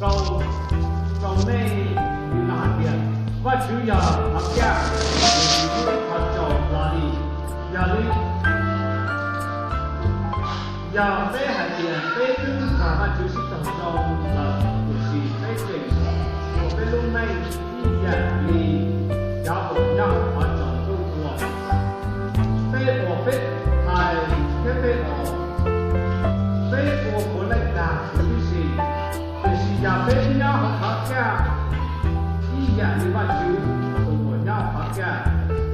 rau, rau nej li no hais tias, Vajtswv yog qhov kaj, nws tsis muaj ib qho tsaus hlo li. Yog li, yog peb hais tias peb twb nrog Vajtswv sib raug zoo lawm, tiam sis peb tseem ua peb lub neej ib yam li cov uas nyob hauv qhov tsaus ntuj ua, peb ua peb hais thiab peb ua, peb ua puav leej dag huv tib si. Tiam sis yog peb nyob hauv qhov kaj ib yam li Vajtswv tus uas nyob hauv qhov kaj,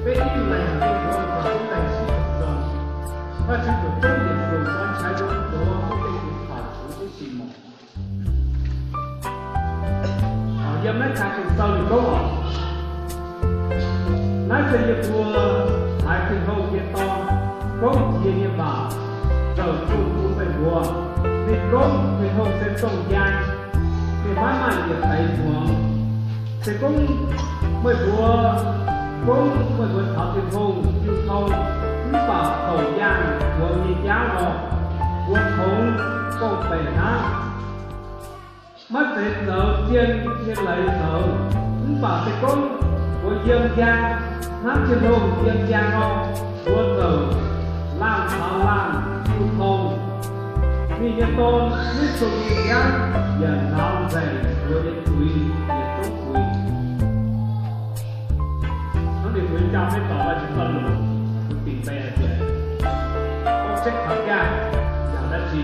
peb ib leeg ib leeg sib raug zoo, Vajtswv tus tub Yexus cov ntshav yuav tuav peb tej kev txhaum huv tib si mus. Yog neb txhais tus txaus li koob os. Nab Xees Yexus hais Phij Hoo tias, Tos koob cia niam npam, tawm tuaj kuv npej npuav. Vim koob Phij Hoo Xees Tooj Yaj, Phij Hmab Maj Yias Pes Muas, Xees Koob Mej Npuav, Koob Mej Npuav thov Phij Hoo Cw Thoo, Mb Pam Thaum Yaj Npuav Nyias Cab Los, Npuav Thoov Kooj Pem Hnab, Mab Xees Ntxawv Cia Nyias Lais Ntxawv, Mb Pam Xees Koob Npuav Yia Ncas, Hnab Cia Loog Yia Ncas Los, Npuav Txawm Laaj Thov Laaj Cw Thoo, Nij Nyias Too Nib Xus Nyias Cab, Yam Hnov Ntxees Npuav Yia Txuv Yia Tub Txuv. Hnub no kuv coj peb tos Vajtswv txoj lus, kuv tis npe hais tias, Koob tsheb qhov kaj yog dab tsi?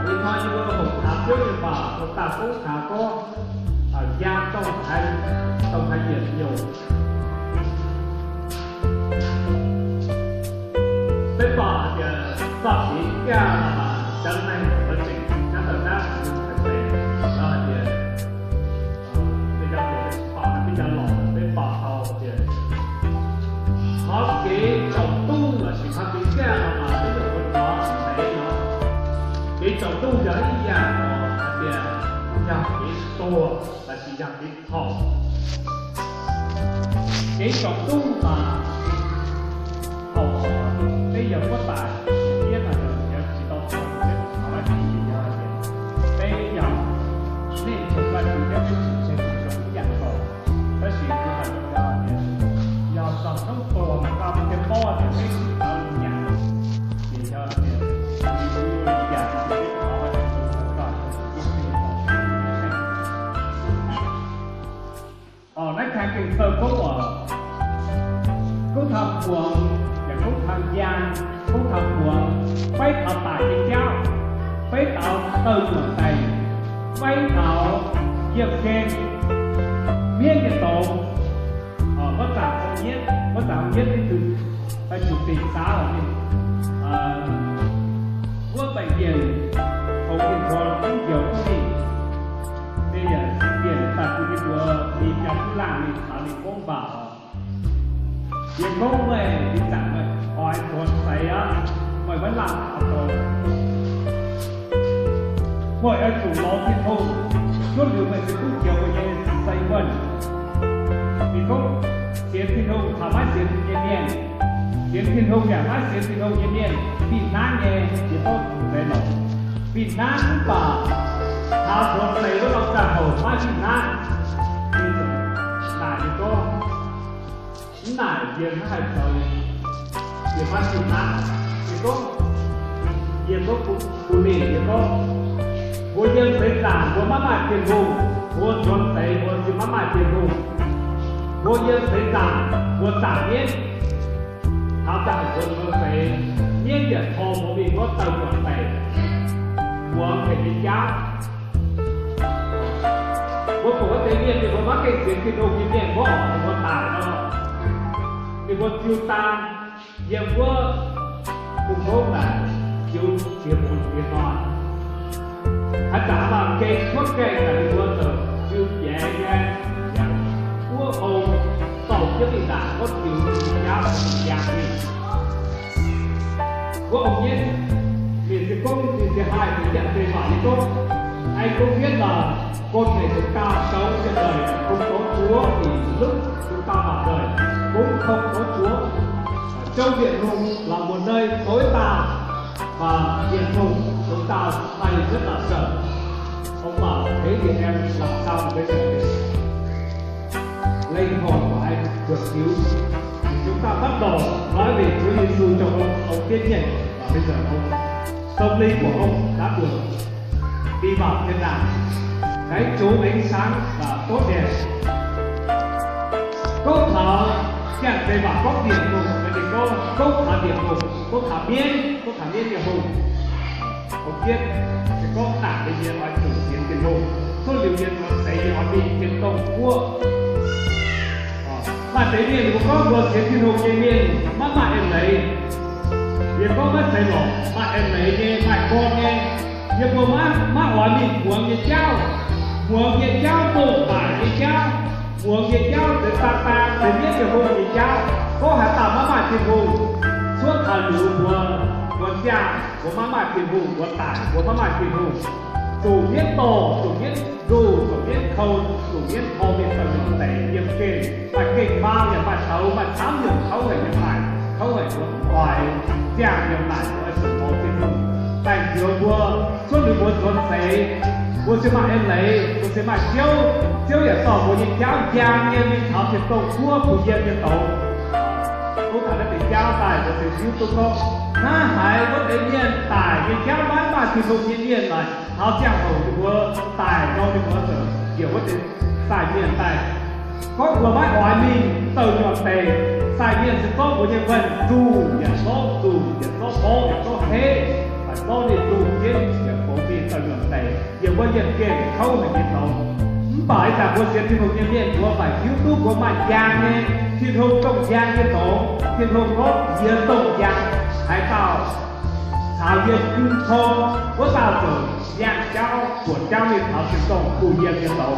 Li no yog hauv Khav Coob Yaj Npam ua tag koob khav koob, Yaj Tooj Haiv, Tooj Haiv Yias Yoos. Peb pom hais tias txoj kev kaj los mas cov neeg uas tseem nyob ntawm nab hais tes, lawv hais tias, peb cov hluas peb tsis pom, peb cov laus peb pom tau tias qhov kev tsaus ntuj lossis qhov kev kaj no mas peb yuav ua rov ntev no. Kev tsaus ntuj yog ib yam uas hais tias yog kev tuag lossis yog kev txhaum. Kev tsaus ntuj mas thaum peb yawg huab tais thiab no yog tsis tau txhaum, peb thov Vajtswv yog tias peb yog neeg ntseeg Vajtswv thiab peb tsis ntseeg zoo ib yam nkaus. Tab sis kuv hais rau koj tias yog txog hnub tuag mas koj thiaj paub tias peb sib tawv li cas, ces yog tias li cas ces peb thov Vajtswv rau koj. Nab Khaj Kees txawj koob uas Koob Thav Puam, yog Koob Thav Yaj, Koob Thav Puam, peb thov Tam Yeeb Caub, peb thov Tawg Muam Tais, peb thov Yaj Kees, Miab Yaj Toov, Vuab Tsaam Hoo Nyiab, Vuab Tsaam Hoo Nyiab ib tug tsis tim xav los Vuab Peem Yees, Hoo Yeej Ntxhua, Koob Ncaus Koob Lis, tej yam tias tas tus li tus li cas Kub Laj li thov li Koob Npam os. Yaj Koob Mej li tsaam Mej, Hoo Yeej Ntxhua Xaiv os, Mej Vuab Laj thov rau Muaj Ib Tsoom Lov Phij Hooj, suab lwm Mej Xeem Kub Kiav Mej Yeej Xaiv Vuaj, Phij Koob Xiav Phij Hooj thov Mab Xiav Phij Hooj Nyiaj Miaj, Xiav Phij Hooj yam Mab Xiav Phij Hooj Nyiaj Miaj, Phij Hnab Nyiaj Xiav Koob Txeev Los, Phij Hnab Mb Pam thov Ntxhua Xaiv Vuab Laj Txaj Haum Mab Phij Hnab, Nais Yaj Koob, Nais Yaj Hnab Hais Txawv, Yaj Mab Phij Hnab, Yaj Koob, Yaj Koob Pu Lis, Yaj Koob, Npuav Yeeb Xeev Txaam, Npuav Mab Maj Tiaj Nkooj, Npuav Ntxhua Xaiv, Npuav Txiv Mab Maj Tiaj Nkooj, Npuav Yeeb Xeev Txaam, Npuav Tsaam Nyiab, thov Txaj Haum Npuav Ntxhua Xaiv, Niam tho mus vim muab tawg nyuam tes, muav nqhis li cab. Ua pum ua tev niaj nws puas muab keej txiav txij nug nyiaj nyiaj muab os nws puas tas no, nws puas txwv tas, yam muab tus koob ntais txwv txiav mus li no. Hais tas mas kev tshuab keej tas li ua ntawd txwv piav yam, yam ua hau tau thiab li tas muab txwv li cab li cab li. Ua hauv nyiaj, niam txiv koob niam txiv hais tias yam tes vam li koob, ai koob hiab los koj them tus tag saub sawv daws koob tsuav tim lub tus tag vam daws koob koob tsuav. Coob Diam Nug los mus naj tau ib tag, mas Diam Nug tus tag hais thiab tas sawm, hauv mas thev Diam Nug los tau peb sawv daws. Leej Thoj Vais Cuam Kiv, tus tag pab los nói về Chúa Giêsu trong ông ông tiếp nhận và bây giờ ông tâm linh của ông đã được đi vào thiên đàng, cái chốn ánh sáng và tốt đẹp. Koob tham, yam tes vam koob Diam Nug, koob tham Diam Nug, koob tham miab, koob tham miab Diam Nug. Hauv kiab, ces koob tham li yam uas tus txiav txij nug, txhua lwm yam tuav txev yog li ces tau kuaj. Mas tev niaj nws koob tuav txev txij nug ces niaj mab maj es leiv, yog koob mab txev los maj es leiv ne, maj koj ne, yog puas mab ua li muav nyiaj caub, muav nyiaj caub tuaj pam nyiaj caub, muav nyiaj caub txawv tas tas txawv miab Diam Nug nyiaj caub. Koob has tas mab maj Diam Nug, txhua thaum lwm puas, puas caj, puas mab maj Diam Nug, puas tais, puas mab maj Diam Nug, tus miab tog, tus miab nrug, tus miab khau, tus miab nthau, miab tawg nyuam tes, yam keej, maj keej mab, yam maj tshauv, maj txhab, yam tshauv heev yam hais, tshauv heev puas tais, caj yam hais puas xwm mauv Diam Nug, tais yuav puas, txhua lwm puas tuav txev, puas txiv maj es leiv, puas txiv maj ciaub, ciaub yam tog puas nyiaj caub, ncaj nyiaj li thov thiaj tau kuaj puas yam nyiaj tau. Koob tham lawv tes caub tais puas txiv xiub tub koob, hnab hais muab tev niaj tais nyiaj caub mab maj Diam Nug nyiaj nyiaj lais, thov caj haum puas tais no li puas txawm yam huab tes xais nyiaj tais. Koob puas mab ua li tawg nyuam tes, xais nyiaj txiv txob puas nyiaj npaj nrug yam txob nrug yam txob pob yam txob heb, yam txob li nrug thiab yam pauv li tawg nyuam tes, yam huab yam kev khaub heev li tau. Mb pam ib tas puas txiav txij nug nyiaj nyiaj puas pam xiub tub puas maj ncaj ne, Diam Nug tooj ncaj nyiaj tau, Diam Nug koob yam tooj ncaj, hais tau txhais yam kws thoo, huab tais txawm yam caub puas caub li thov thiaj tau kuj yam nyiaj tau.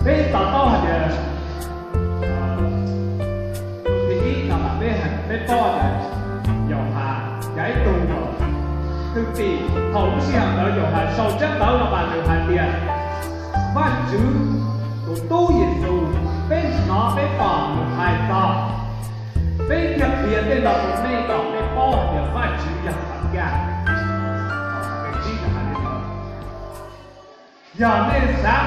Peb to taub hais tias, tus thib ib no mas peb, peb paub tias Yauhas yog ib tug thwj tim, thaum lub sij hawm ntawd Yauhas sau tsab ntawv no mas nws hais tias Vajtswv tus tub Yexus, peb hnov peb pom nws hais txog, peb thiaj qhia tej no rau nej kom nej paub hais tias Vajtswv yog qhov kaj. Yog nej xav,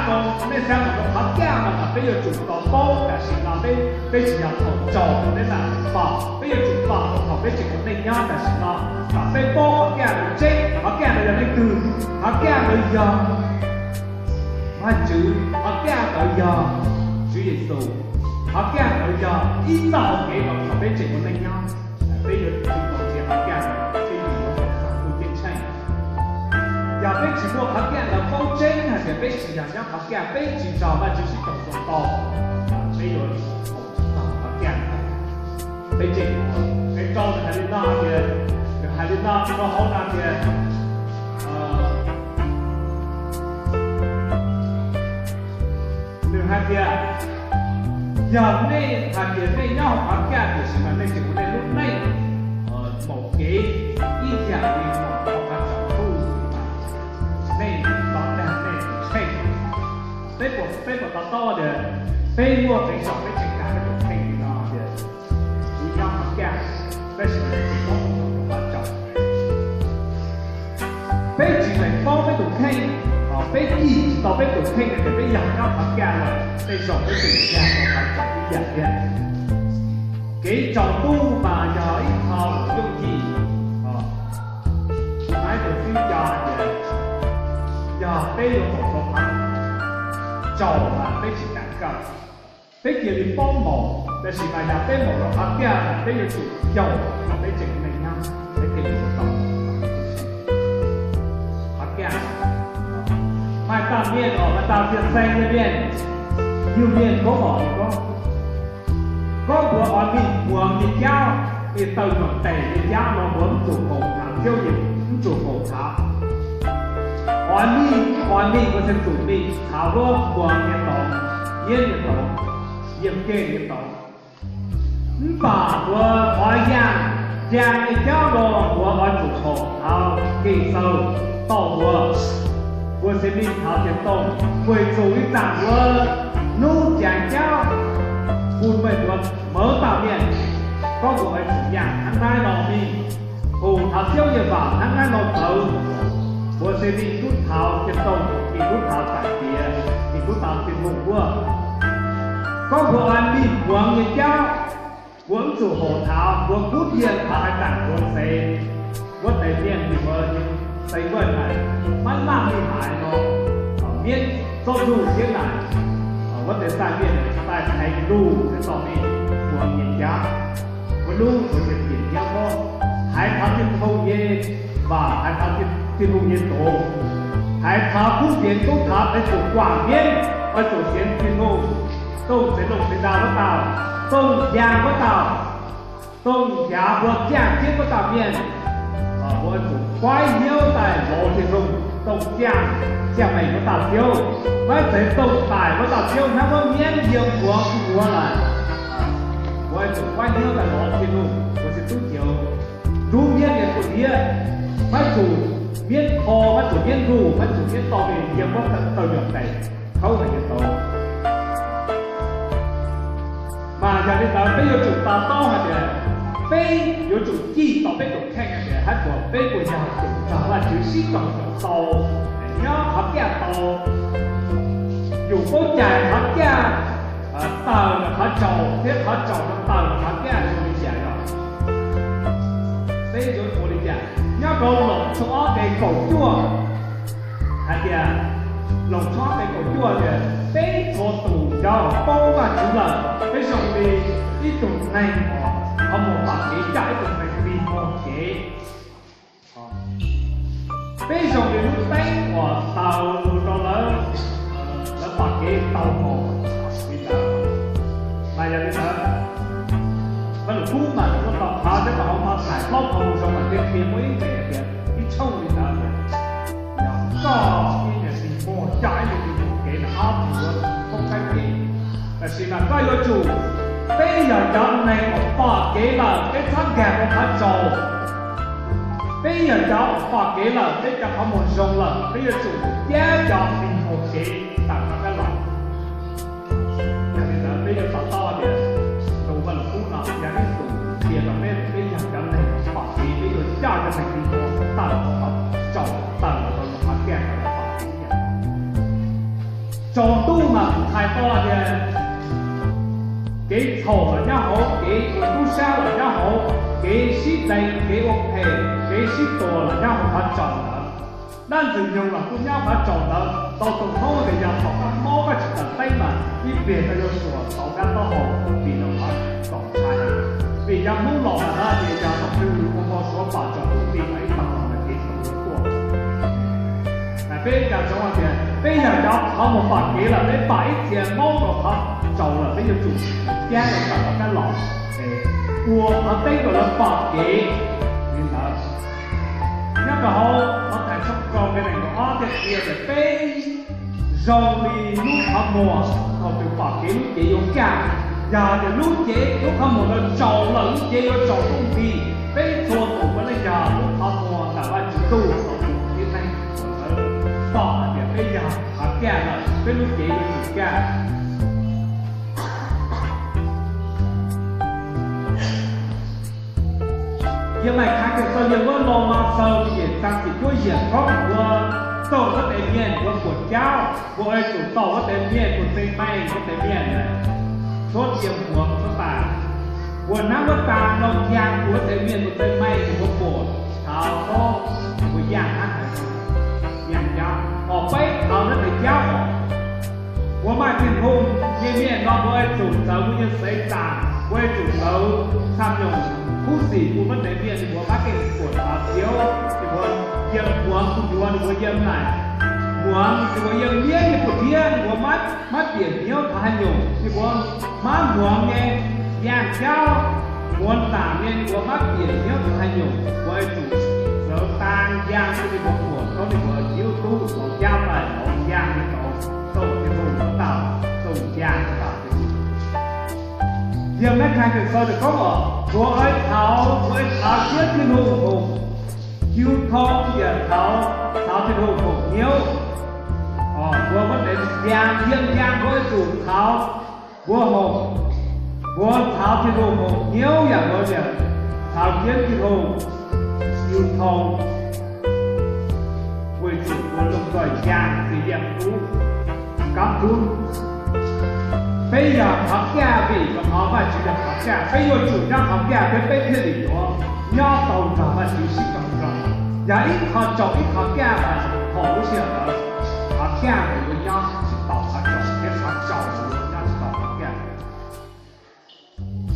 nej xav mus rau qhov kaj no mas peb yuav tsum tau paub, tam sim no peb, peb tsis yog thaum tsaus rau peb mam pom, peb yuav tsum pom rau thaum peb tseem ua neej nyob tam sim no, kom peb paub qhov kaj ntawd tseeb, qhov kaj ntawd yog leej twg, qhov kaj ntawd yog Vajtswv, qhov kaj ntawd yog Tswv Yexus, qhov kaj ntawd yog ib txoj hau kev rau thaum peb tseem ua neej nyob. Peb yuav tsum tau qhia qhov kaj ntawd, peb yuav tau txog tus ceeb tsheej. Yog peb tsis muaj qhov kaj ntawd paub tseeb hais tias peb tsis yog nyob qhov kaj, peb tsis nrog Vajtswv sib koom tau, peb yuav tsis tau txog qhov kaj ntawd. Peb tseem, peb rau nws hais li no tias, nws hais li no rau hauv no tias, nws hais tias, yog nej hais tias nej nyob hauv qhov kaj tiam sis mas nej tseem ua nej lub neej mus kev ib yam li mus rau qhov tsaus ntuj, nej los dag nej tus kheej. Peb puas, peb puas to taub tias peb muaj qee zaum peb tseem dag peb tus kheej li no tias kuv nyob qhov kaj, tab sis mas tseem paub qhov tsaus. Peb tsis tseem paub peb tus kheej, peb yim tsis tau peb tus kheej tias peb yog nyob qhov kaj lawm, tej zaum peb tseem yog qhov tsaus ib yam thiab. Kev tsaus ntuj mas yog ib qho uas yooj yim, kuv hais rau txhua cov tias yog peb yuav mus rau qhov tsaus mas peb tsis kam kawm, peb cia li paub mus, tab sis mas yog peb mus rau qhov kaj mas peb yuav tsum xyaum kom peb tseem neej nyob. Mieej os, mas tau txia xeeb le mieej, yug mieej koob os, koob, koob puas o mej muas mej caub, mej tawm nuam tes mej caub no puas mv tsum kaum thav, caub yim mv tsum kaum thav. O mej, o mej puas txia tsum mej thav luab muas mej tau, yiab mej tau, yim keg mej tau. Mv baac puas o yaaj, yaaj mej caub no puas o tsum kaum thav, keg txaug tau puas, puas txia mej thav txia tooj, kuas tsum ib txaam puas nub caag caub, kuas mej puas mawv tau mieej, koob puas o tsum yaaj thav naaiv no mej, kuas thav caub yim vaam thav naaiv no txawv, puas txia mej tub thav txia tooj, mej tub thav taam tiav, mej tub thav txia tooj puab. Koob puas o mej muas mej caub, puas mv tsum kaum thav, puas kub yig thav hais taam puas txev, puab tes mieej puas txev kuaj hais, mab laj mej haiv no, miab txob ntuj siab naim, puab tes txaij mieej txaij thaiv lug txev tau mej muas mej caub, puab lub puas txia mej nyob koob, haiv thav tij lug nyem vaam, haiv thav tij lug nyem tuv, haiv thav kub npias tub thav peb tsum kuam npiab, peb tsum siav tij lug, tooj txev looj txev nta puab tau, tooj yaa puab tau, tooj ncav puas caaj ciab puab tau mieej, puab tsum faib hnyuv tais lov tij lug, tooj caaj, caaj meem puab tau tiub, mab txev tooj tais puab tau tiub, hnab muab miab yiem puav kuv yuav lawm, puab tsum faib hnyuv tais lov tij lug, puab tsi tub cawv, nrub miab yiem kuj hiab, mab tsum miab kho, mab tsum miab nrug, mab tsum miab tau es yiem muab tawg yuam tais, khaub hais yog tau. Mas yog li ntawd peb yuav tsum to taub hais tias peb yuav tsum cim tau peb tus kheej hais tias hab puas peb puas yog tus nrog Vajtswv sib koom tau, nyob qhov kaj tau, yus paub cais qhov kaj tawm ntawm qhov tsaus thiab qhov tsaus rau tawm ntawm qhov kaj zoo li cas yog. Peb yuav ua li cas nyob rau Loos tshooj ob nqe kaum cuaj hais tias, Loos tshooj ob nqe kaum cuaj tias peb txhua tus cov paub Vajtswv lawm peb zoo li ib tug neeg uas qhov muag pom kev coj ib tug neeg tig muag kev. Peb zoo li lub teeb uas taws lug rau lawv, lawv pom kev tau mus li ntawd. Mas yog li ntawd, Vajluskub mas nws muab tau qhov nyob rau hauv Mathais plaub hau zoo mas qhia qhia muaj ib nqe tias ib tshooj li ntawd tias, yog koj ib niag tig muag coj ib niag tig muag kev mas ob tug yuav thoob qab kev. Tab sis mas koj yuav tsum, peb yog cov neeg uas pom kev lawm peb txhob nkag rau qhov tsaus. Peb yog cov uas pom kev lawm peb cov qhov muag zoo lawm peb yuav tsum cab cov tig muag kev tawm rov qab los. Yog li ntawd peb yuav to taub tias tus Vajluskub no yog ib tug qhia rau peb, peb yog cov neeg pom kev peb yuav coj cov neeg tig muag tawm rau qhov tsaus, tawm los rau qhov kaj tawm los pom kev. Tsaus ntuj mas kuv txhais tau tias kev txhaum los nyob hauv, kev ua tub sab los nyob hauv, kev sib deev, kev ua phem, kev sib tua los nyob hauv qhov tsaus ntawd. Dab Ntxwg Nyoog los kuj nyob qhov tsaus ntawd, tau tus Hmoob tias yog thaum koj mob koj tsis tawm teeb mas ib pliag koj yuav suam tau kab taub hau vim rau qhov txaus ntshai. Vim cov Hmoob los mas hais tias yog thaum twg ua npau suav pom tsaus ntuj nti mas ib tag los mas kev txhaum yuav tuaj. Mas peb cov Hmoob hais tias peb yog cov qhov muag pom kev lawm peb pom ib txhia mob rau qhov tsaus lawm peb yuav tsum cab lawv tawm rov qab los, ua qhov tseeb rau lawv pom kev li ntawd. Nyob rau hauv Mathais tshooj rau nqe nees nkaum ob thiaj qhia tias peb zoo li lub qhov muag, thaum twg pom kev lub cev yuav kaj. Yog tias lub cev, lub qhov muag ntawd tsaus lawm lub cev yuav tsaus ntuj nti. Peb txhua tus puav leej yog lub qhov muag ntawm Vajtswv tug thaum tus tib neeg uas lawv pom hais tias peb yog qhov kaj lawm peb lub cev yuav tsum kaj. Yog Mathais khav kws txog yawg muab lo ma xaws ces txav txim cuab yias koob ua txaug huab tes miaj ua puas caub, ua tsum tau huab tes miaj tus txeeg meej huab tes miaj ntawd, tshuab tias muag tshuab tas, ua hnab huab tas no yag huab tes miaj tus txeeg meej ua puas thav koob, ua yaj hnab hais yaj caub, os peb thav huab tes caub os. Ua Maij Tiaj Nphoo nyiaj miaj no ua tsum txawv ua yawg xaiv tas, ua tsum txawv txhaj nyoog kub xim ua huab tes miaj nws ua qab keej puas thav tiav, nws ua yam puav kuj yuav nws ua yam naim. Muav, nws puas yeej liab, nws puas liab, nws puas mab piam hnyuv thav hnyuj, nws puas mab muav ne, yaaj caub, muav ntaam ne, nws puas mab piam hnyuv thav hnyuj, puas tsum txawv taa yaaj, nws puas puam tau, nws puas yub tub tau cab pais tau yaaj li tau, tau Thiaj Hauj tau, tau yaaj tau. Yog mab kha kws xaus rau koob os, puas ua txhauv, puas ua txhauv thiab Thiaj Hauj hoom, yug thoo yam txhauv, txhauv Thiaj Hauj hoom hnyuv. Puas muab tev yaa, yeej yaa puas tsum txhauv, puas hoom, puas txhauv Thiaj Hauj hoom hnyuv yam puas yam, txhauv thiab Thiaj Hauj yug thoo, puas tsum puas looj txais yaa txiv yaam kub, kab kub. Peb yog qhov kaj vim rau qhov Vajtswv yog qhov kaj, peb yuav tsum nyob qhov kaj thiab peb thiaj li yuav nyob tau nrog Vajtswv sib koom nrog. Yog ib qho tsaus ib qho kaj mas thaum lub sij hawm ntawd qhov kaj mas yuav nyob tsis tau qhov tsaus thiab qhov tsaus yuav nyob tsis tau qhov kaj.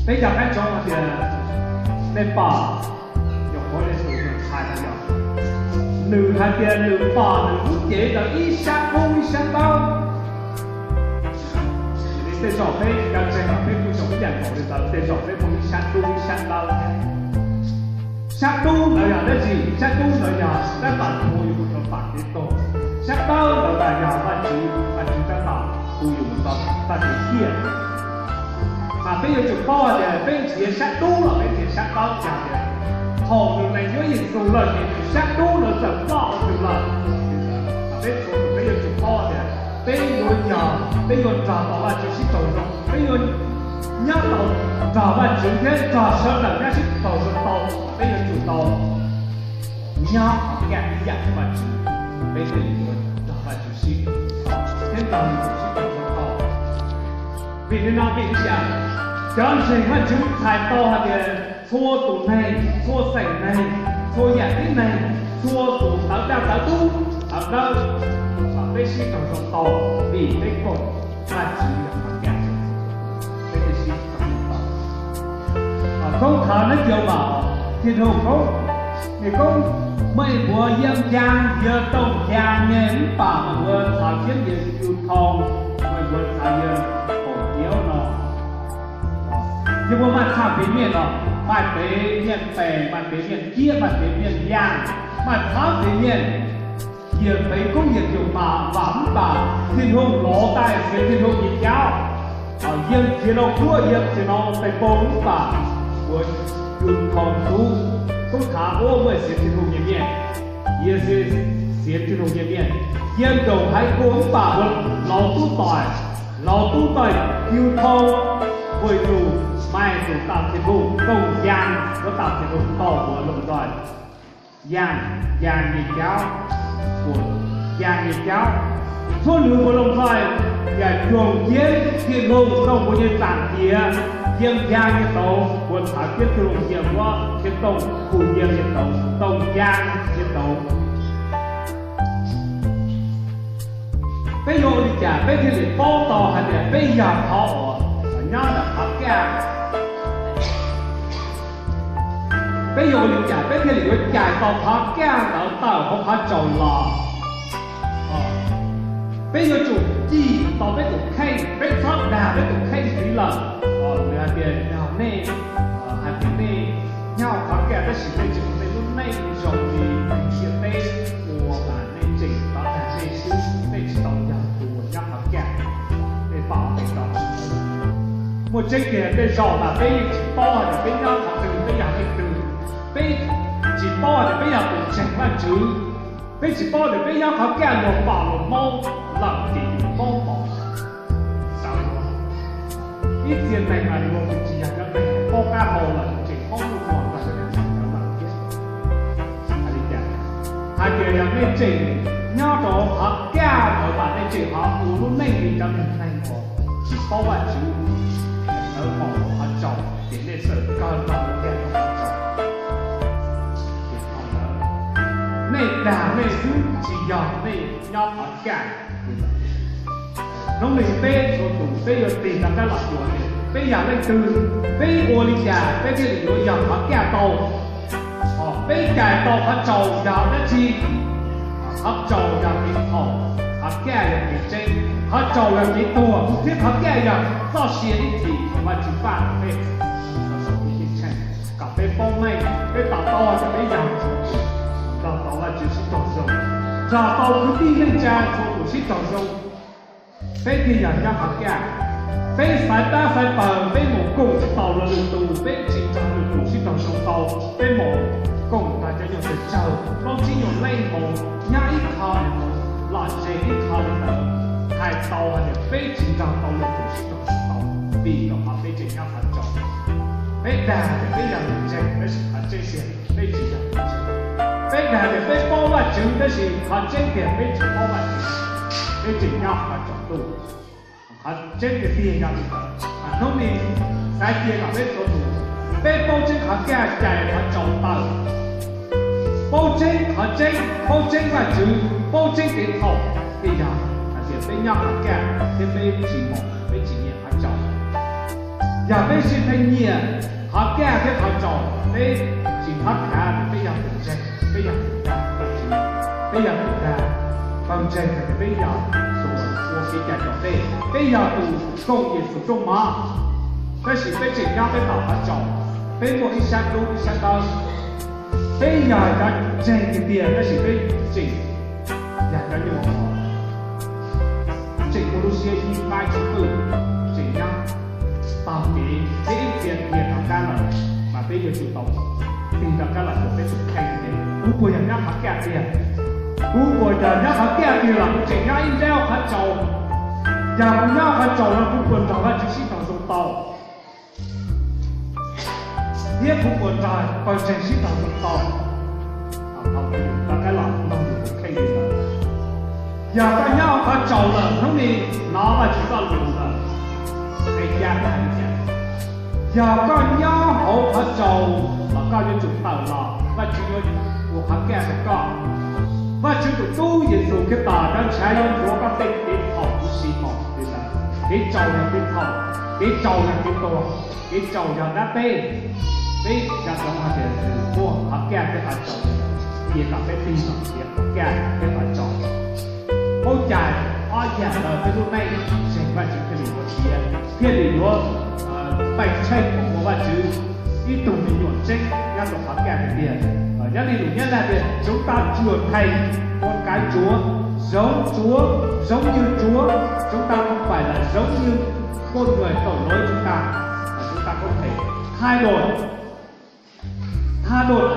Peb cov qaib tsoom hais tias, nej pom, nyuam qhuav tus ntxhais no yog, nws hais tias nws pom nws lub cev ntawd ib sab dub ib sab ntaub. Tej zaum peb cov ntseeg los peb kuj tsoom ib yam nkaus li ntawd, tej zaum peb muaj ib sab dub ib sab ntaub thiab. Sab dub ntawd yog dab tsi? Sab dub ntawd yog tab tom hu yus mus rau pam kev tuag. Sab ntaub ntawd mas yog Vajtswv, Vajtswv tab tom hu yus mus txog txoj kev ciaj. Mas peb yuav tsum paub tias peb nrhiav sab dub los peb nrhiav sab ntaub, yog tias thaum nws lees Tswv Yexus lawm ces nws sab dub ntawd txawm ploj ua nws lawm. Mas peb txhua tus peb yuav tsum paub tias peb yuav yog, peb yuav nrog tau Vajtswv sib raug zoo, peb yuav nyob tau nrog Vajtswv thiab nrog sawv daws nyob sib raug zoo tau, peb yuav tsum tau nyob qhov kaj ib yam li Vajtswv, peb thiaj li yuav nrog Vajtswv sib raug zoo tau thiab nrog Vajtswv sib raug zoo tau. Vim li no vim li cas cov ntseeg Vajtswv txhais tau hais tias txhua tus neeg, txhua xeem neeg, txhua yam tib neeg, txhua tus tawv daj tawv dub tawv dawb, peb sib raug zoo tau vim peb koom Vajtswv yog qhov kaj, peb thiaj sib raug zoo tau. Koob khav nab yau mas Thiaj Hauj koob, niam koob, mej puas yeej yaa, yog toom yaa ne mv pam mas puas txhais thiab yog yug thoo, mej puas txhais yog koom tiav no. Yog puas maj txhaj piv nyiaj no, maj piv nyiaj pes, maj piv nyiaj kiab, maj piv nyiaj yaaj, maj txhab piv nyiaj. Yog peb koob yog yug mas vam mv pam, Thiaj Hauj lov tais xiav Thiaj Hauj nyias caub, yeej txiav rau pluab, yeej txiav rau tais npoo mv pam, puas yug thoo tub, koob khav ua muaj xiav Thiaj Hauj nyias nyiaj, yog xiav Thiaj Hauj nyias nyiaj, yeej nraum haiv kua mv pam puas laus tub tais, laus tub tais yug thoo, puas yug, maj tus tau Thiaj Hauj toom yaa, puas tau Thiaj Hauj tau puas looj txais. Yaa, yaa nyias caub, puas yaa nyias caub, txhua lwm puas looj txais, yam cuag yeeb Thiaj Hauj toom puas nyias txam tiav, yeej yaa nyias tau, puas txhais thiab Thiaj Hauj nyias muab thiab toom kuj yeej nyias tau, toom yaa nyias tau. Peb yuav ua li cas peb thiaj li paub tau hais tias peb yog qhov uas nyob ntawm qhov kaj? Peb yuav ua li cas peb thiaj li yuav cais tau qhov kaj ntawd tawm hauv qhov tsaus los? Peb yuav tsum cim tau peb tus kheej, peb txhob dag peb tus kheej ntxiv lawm. Nws hais tias yog nej hais tias nej nyob qhov kaj tab sis nej tseem ua nej lub neej zoo li ntiaj teb ua mas nej tseem tau dag nej xwb, nej tsis tau yog tus uas nyob qhov kaj. Nej pom qhov tau, muaj tseeb tiag tej zaum mas peb yeej tsis paub hais tias peb nyob qhov twg, peb yog leej twg, peb tsis paub hais tias peb yog tus ntseeg Vajtswv, peb tsis paub tias peb nyob qhov kaj luag pom luag maub lawm ces yus maub mos. Xav luag ib txhia neeg mas luag tsis yog cov neeg paub qab hau lawm tseem paub luag mos rau cov neeg ntawd lawm thiab. Hais li cas? Hais tias yog nej tseem nyob rau qhov kaj ntawd mas nej tseem ho ua lub neej li cov neeg uas tsis paub Vajtswv, lawv pom qhov tsaus ces nej txawm kawg nkaus lub kaj rau qhov tsaus. Nej dag nej xwb tsis yog nej nyob qhov kaj. Hnub no peb txhua tus peb yuav tig rov qab los xyuas tias peb yog leej twg, peb ua li cas peb thiaj li yuav yog qhov kaj tau, peb cais tau qhov tsaus yog dab tsi. Qhov tsaus yog kev txhaum, qhov kaj yog kev tseeb. Qhov tsaus yog kev tuag, thiab qhov kaj yog txoj sia ib txhis uas Vajtswv pab peb. Los sau tus ceeb tsheej kom peb paub meej, peb to taub tias peb yog txhua tus nrog tau Vajtswv sib raug zoo, nrog tau kwv tij neej tsa txhua tus sib raug zoo. Peb thiaj yog nyob qhov kaj. Peb xaiv dab xaiv pawg, peb mus koom tsis tau lwm tus, peb tsis nrog lwm tus sib raug zoo tau, peb mus koom nrog cov nyuam pes tsawg, plaub tsib nyuam leej mus nyob ib qho, los ze ib qho li ntawd, hais tau hais tias peb tsis nrog tau lwm tus sib raug zoo tau, vim rau qhov peb tseem nyob qhov tsaus. Peb dag tias peb yog tus ntseeg, tab sis qhov tseeb tiag peb tsis yog tus ntseeg. Peb dag tias peb paub Vajtswv, tab sis qhov tseeb tiag peb tsis paub Vajtswv. Peb tseem nyob qhov tsaus ntuj. Qhov tseeb tiag tiag yog li ntawd. Hnub no xav cia kom peb txhua tus, peb paub tseeb qhov kaj, cais qhov tsaus tawm. Paub tseeb qhov tseeb, paub tseeb Vajtswv, paub tseeb kev txhaum, thiaj yog hais tias peb nyob qhov kaj thiab peb tsis mus, peb tsis nyiam qhov tsaus. Yog peb sib pheej nyiam qhov kaj thiab qhov tsaus, peb tsis pab khav tias peb yog tus ntseeg, peb yog tus dag Vajtswv, peb yog tus dag pawg ntseeg, peb yog tus ua kev cai raus dej, peb yog tus koom Yexus rooj mov, tab sis peb tseem nyob peb tom qhov tsaus, peb muaj ib sab dub ib sab dawb. Peb yog cov ntseeg tiag tiag, tab sis peb tseem yog cov nyuam qhuav, tseem muaj lub siab ib qaib tsis pwj, tseem nyob taug kev thiab ib txhia dhia rov qab lawm, mas peb yuav tsum tau tig rov qab los rau peb tus kheej tias, kuv puas yog nyob qhov kaj tiag? Kuv puas yog nyob qhov kaj tiag los kuv tseem nyob ib nrab qhov tsaus? Yog kuv nyob qhov tsaus no kuv puas nrog Vajtswv sib raug zoo tau, thiab kuv puas nrog pawg ntseeg sib raug zoo tau? Thaum yus rov qab los nug yus tus kheej li ntawd. Yog koj nyob qhov tsaus lawm, hnub no hnov Vajtswv txoj lus lawm, es cas koj hais li cas? Yog koj nyob hauv qhov tsaus los koj yuav tsum tawm los, Vajtswv yuav ua qhov kaj rau koj. Vajtswv tus Tub Yexus Khetos cov ntshav yuav ntxuav koj tej kev txhaum huv si mus li ntawd. Kev tsaus yog kev txhaum, kev tsaus yog kev tuag, kev tsaus yog dab teb. Peb cov zoov hais tias muaj qhov kaj thiab qhov tsaus, cia kom peb tig los nrhiav qhov kaj thiab qhov tsaus. Paub cais ob yam ntawd peb lub neej, ntseeg Vajtswv thiaj li yuav tiav, thiaj li yuav pheej tsheej ua Vajtswv ib tug me nyuam tseeb nyob rau qhov kaj tiag tiag. Nyob li lus Nyab Laj tias chúng ta trưởng thành, con cái Chúa, giống Chúa, giống như Chúa, chúng ta không phải là giống như con người tội lỗi chúng ta, mà chúng ta có thể thay đổi, thay đổi